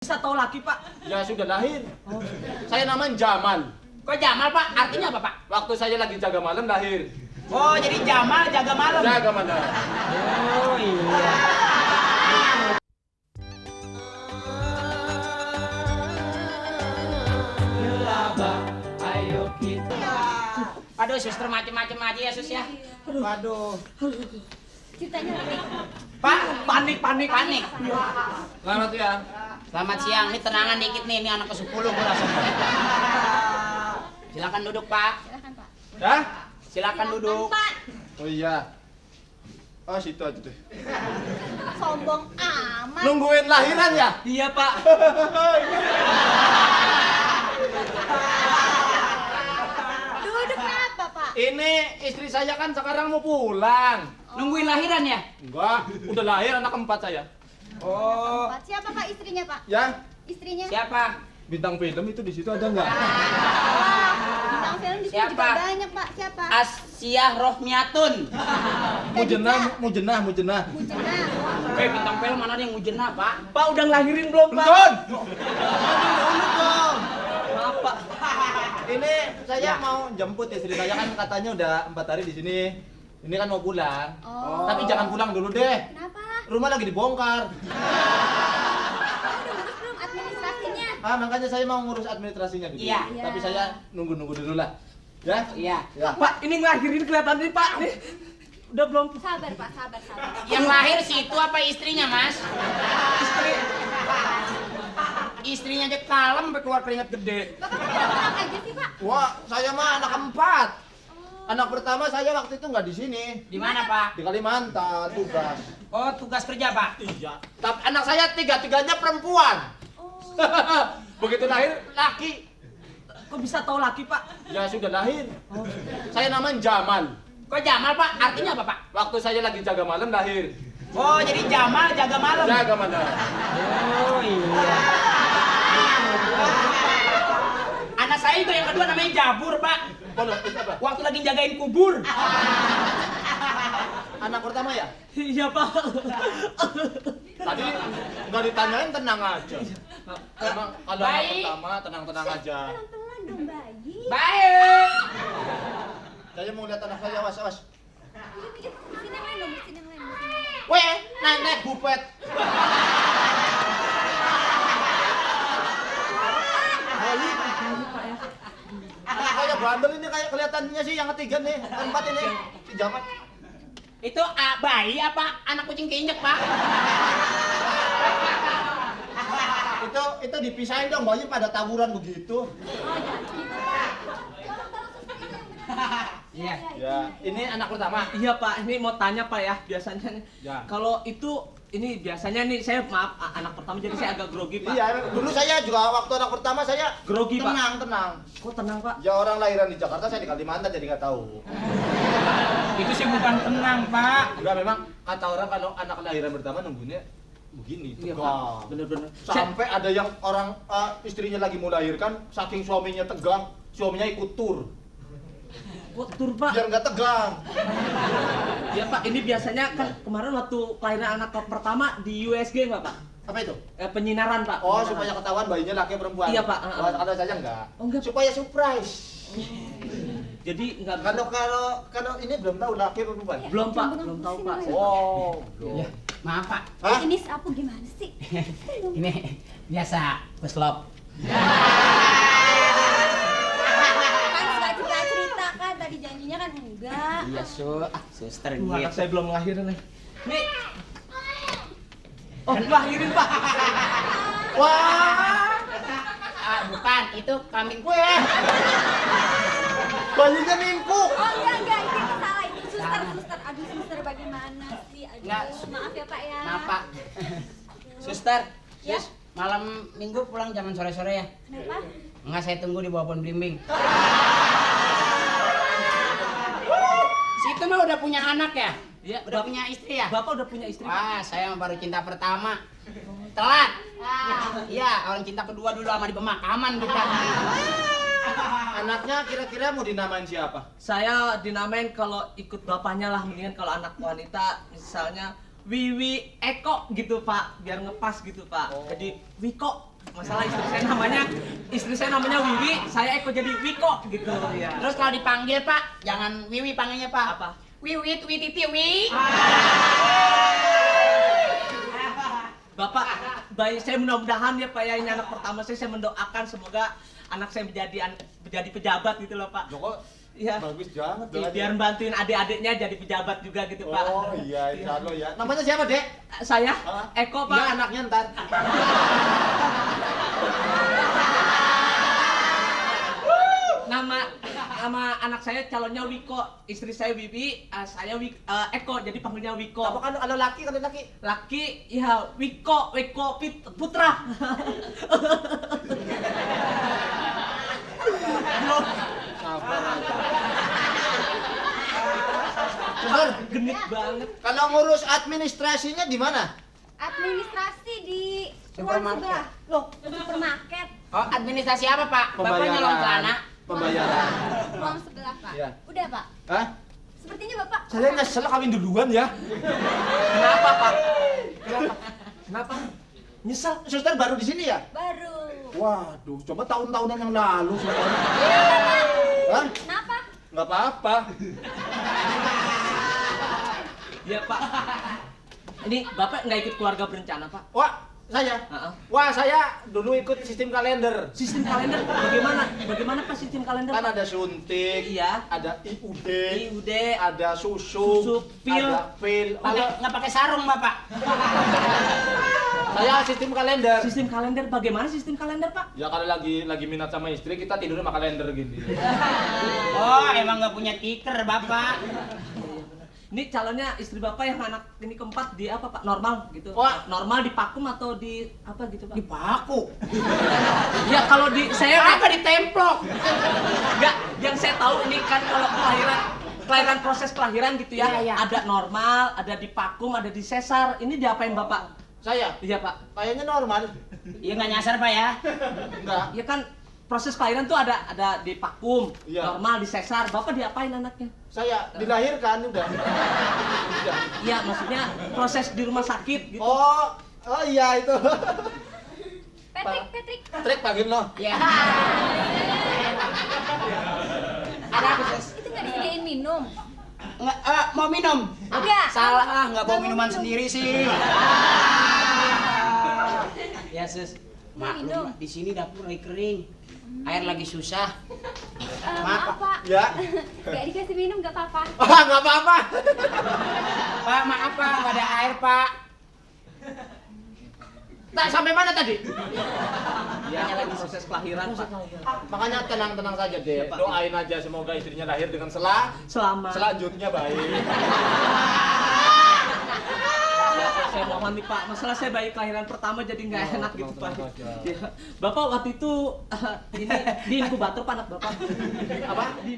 Bisa tahu lagi, Pak? Ya sudah lahir. Saya namanya Jamal. Kok Jamal, Pak? Artinya apa, Pak? Waktu saya lagi jaga malam lahir. Oh, jadi Jamal jaga malam. Jaga malam. Oh, iya. Ayo kita. Aduh, suster macem-macem aja ya, Sus ya. Waduh. Ceritanya lagi. Pak, Panik. Selamat ya. selamat siang. Ini tenangan dikit nih, ini anak ke-10 gue langsung. Silakan duduk, Pak. Silakan, Pak. Ya? Silakan duduk. Pak. Oh iya. Oh situ aja deh. Sombong amat. Nungguin lahiran ya? Iya, Pak. Duduk kenapa, Pak? Ini istri saya kan sekarang mau pulang. Nungguin lahiran ya? Enggak, udah lahir anak keempat saya. Oh, Pak, siapa Pak istrinya, Pak? Ya, Istrinya? siapa? bintang film itu di situ ada nggak? Wah, bintang film di sini Siapa? juga banyak, Pak. Siapa? Asyah Rohmiatun. Mujenah. Mujenah. Bintang film mana ada yang mujenah, Pak? Pak udah ngelahirin belum, Pak? Belum. Maaf, Pak. Ini saya mau jemput istri saya kan katanya udah 4 hari di sini. Ini kan mau pulang. Oh. Tapi jangan pulang dulu deh. Kenapa? Rumah lagi dibongkar. Udah ngurus belum administrasinya? Makanya saya mau ngurus administrasinya dulu. Iya. Tapi saya nunggu dulu lah. Ya? Iya. Ya. Pak, ini ngelahirin kelihatan nih, Pak. Nih. Udah belum? Sabar, Pak. Sabar. Yang lahir si itu apa istrinya, Mas? Istri. Istrinya aja kalem sampai keluar keringat gede. Bapak tenang aja sih, Pak. Wah, saya mah anak keempat. Oh. Anak pertama saya waktu itu nggak di sini. Di mana, Pak? Di Kalimantan tugas. Oh, tugas kerja, Pak. Iya. Tapi anak saya tiga-tiganya perempuan. Oh. Begitu lahir laki. Kok bisa tahu lagi, Pak? Ya sudah lahir. Saya namanya Jamal. Kok Jamal, Pak? Artinya apa, Pak? Waktu saya lagi jaga malam lahir. Oh, jadi Jamal jaga malam. Jaga malam. Oh, iya. Anak saya itu yang kedua namanya Jabur, Pak. Kalau itu apa? Waktu lagi jagain kubur. Anak pertama ya? Iya, Pak. Tadi nggak ditanyain tenang aja. Emang kalau anak Baik. pertama tenang-tenang aja. Pelan-pelan dong, bayi. Baik. Saya mau lihat anak saya, awas. Yuk, sini yang lain dong, sini yang lain. Weh, naik bupet. Balik. Anak saya bandel ini kayak kelihatannya sih yang ketiga nih, keempat ini. Si Jamal. Itu bayi apa anak kucing keinjek, Pak? Itu dipisahin dong, bayi pada taburan begitu. Iya. Ya, ini anak pertama. Iya, Pak. Ini mau tanya, Pak ya. Biasanya nih. Ya. Kalau itu ini biasanya nih saya maaf anak pertama jadi saya agak grogi, Pak. Iya, dulu saya juga waktu anak pertama saya Grogi, Pak. tenang. Kok tenang, Pak? Ya orang lahiran di Jakarta, saya di Kalimantan jadi nggak tahu. Itu sih bukan tenang, Pak. Enggak, memang kata orang kalau anak lahiran pertama nunggunya begini, Iya, tegang. Pak. Bener-bener. Sampai ada yang orang istrinya lagi mau lahirkan, saking suaminya tegang, suaminya ikut tur Kok tur, Pak? biar nggak tegang. Ya, Pak. Ini biasanya kan kemarin waktu kelahiran anak pertama di USG nggak, Pak? Apa itu? Penyinaran, Pak. Oh, Penyinaran. supaya ketahuan bayinya laki perempuan. Iya, Pak. Oh, kalau saya enggak. Oh, enggak. Supaya surprise. Jadi nggak Kalau ini belum tahu laki atau perempuan. belum, Pak. Belum tahu, Pak. Oh, belum. Ya, maaf, Pak. Hah? Ini sapu gimana sih? Ini biasa peslop. Kan suka cerita kan, tadi janjinya kan enggak. Iya, suster Aduh, anak gitu. saya belum ngelahirin nih. Nih. Oh, ngelahirin, Pak. Wah, Bukan, itu kambing gue. Bayinya nimpuk. Oh enggak, itu salah itu suster. Aduh, suster bagaimana sih? Aduh, Enggak. maaf ya, Pak ya. Maaf, Pak. Suster, Ya. malam minggu pulang jangan sore-sore ya. Kenapa? Enggak, saya tunggu di bawah pohon belimbing. Situ mah udah punya anak ya? Iya, Udah punya istri ya? Bapak udah punya istri, Pak? Wah, saya baru cinta pertama. Telat. Iya, orang cinta kedua dulu sama di pemakaman kita. Anaknya kira-kira mau dinamain siapa? Saya dinamain kalau ikut bapaknya lah, mendingan kalau anak wanita misalnya Wiwi Eko gitu, Pak, biar ngepas gitu, Pak. Oh. Jadi Wiko Masalah istri saya namanya Wiwi, saya Eko jadi Wiko gitu ya. Terus kalau dipanggil Pak, jangan Wiwi panggilnya Pak. Apa? Wiwit, Wititi, Wi. Bapak, baik saya mudah-mudahan ya Pak ya, ini anak pertama saya mendoakan semoga anak saya menjadi pejabat gitu loh Pak. Joko, Iya. bagus banget. Biar bantuin adik-adiknya jadi pejabat juga gitu Pak. Oh iya, insya Allah ya. Namanya siapa, Dek? Saya Hah? Eko Pak. Iya, anaknya ntar. Nama anak saya calonnya Wiko, istri saya Wiwi, saya Eko, jadi panggilnya Wiko. Apa kan ada laki, kan ada laki? Laki, ya Wiko Putra. Sabar aja. Genit banget. Kalau ngurus administrasinya di mana? Administrasi di Supermarket. sebelah. Loh, supermarket. Oh, administrasi apa Pak? Bapak nyolong celana. Pembayaran. Ruang sebelah, Pak. Iya. Udah, Pak. Hah? Sepertinya Bapak. Saya nyesel kawin duluan ya. Kenapa Pak? Kenapa? Nyesel, suster baru di sini ya? Baru. Waduh, coba tahun-tahunan yang lalu suster. Hah? Kenapa? Nggak apa-apa. Ya Pak. Ini Bapak nggak ikut keluarga berencana Pak? Wah, saya? Heeh. Wah, saya dulu ikut sistem kalender. Sistem kalender bagaimana? Bagaimana Pak sistem kalender? Kan Pak? ada suntik, Iya. ada IUD, IUD, ada susuk, Susuk, pil. ada pil. Nggak pakai sarung Bapak. Saya sistem kalender. Sistem kalender bagaimana sistem kalender Pak? Ya kalau lagi minat sama istri, kita tidurnya sama kalender gini. Oh, emang nggak punya tiker Bapak. Ini calonnya istri Bapak yang anak ini keempat di apa Pak? Normal gitu. Wah. Normal di pakum atau di apa gitu Pak? Dipaku. Ya kalau di saya Apa ditemplok? enggak, yang saya tahu ini kan kalau kelahiran proses kelahiran gitu ya, Iya, iya. ada normal, ada di pakum, ada di sesar. Ini diapain Bapak? Saya? Iya Pak. Kayaknya normal. Iya nggak nyasar Pak ya. Enggak. Ya kan proses kelahiran tuh ada di pakum, Iya. normal, di sesar. Bapak diapain anaknya? Saya dilahirkan udah. Udah. Iya, maksudnya proses di rumah sakit gitu. Oh iya itu. Patrick. Trik panggil lo. Iya. Ada apa Sus? Itu nggak disediain minum. Nggak, mau minum? Enggak. Salah, nggak bawa Nggak mau minuman minum. sendiri sih. Ya Sus, Mau minum. maklum di sini dapur lagi kering, air lagi susah. Maaf, Pak. Ya. Nggak dikasih minum nggak apa-apa. Wah, nggak apa-apa. Pak, maaf Pak, nggak ada air Pak. Tak sampai mana tadi? Ya, lagi proses kelahiran Pak. Makanya tenang-tenang saja deh. Ya, Pak. Doain aja semoga istrinya lahir dengan Selamat. selanjutnya baik. Ya, saya mohon nih Pak, masalah saya bayi kelahiran pertama jadi nggak enak gitu Pak. tenang saja. Ya. Bapak waktu itu ini di inkubator Pak anak Bapak. Apa? Di